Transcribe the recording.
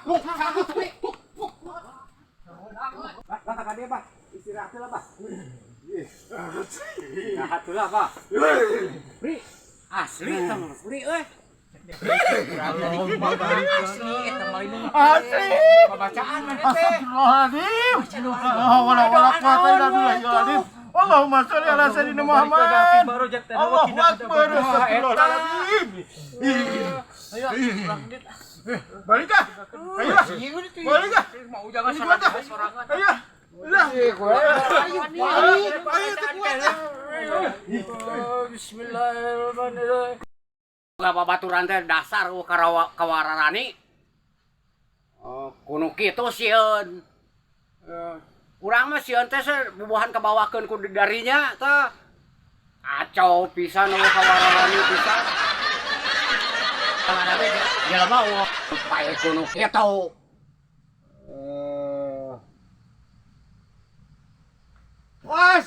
Bah, bah, ka dieu, Bah. Istirahat heula, Bah. Istirahat heula, Bah. Pri, asli eta mah, Pri euy. Asli eta mah ini. Asli. Babacaan maneh teh. Astagfirullahaladzim. La wala quwata illa billahil. Allahumma sholli ala sayyidina Muhammad. Allahu akbar. Astagfirullahaladzim. Ayo, Balik ah. Ayo ah. Balik ah. mau jangan Ini kuat ah. sorangan. Ayo. Udah. Ayo, Ayo, teu kuat ah. Bismillahirrahmanirrahim. Gak babaturan teh dasar karawa kawararani. Oh, kuno kitu sieun. Eh, urang mah sieun teh bubuhan kabawakeun ku darinya teh. Kacau pisan euweuh kawararani pisan. Tangan teh jelema euweuh pae kuno kitu. Eh. Wah,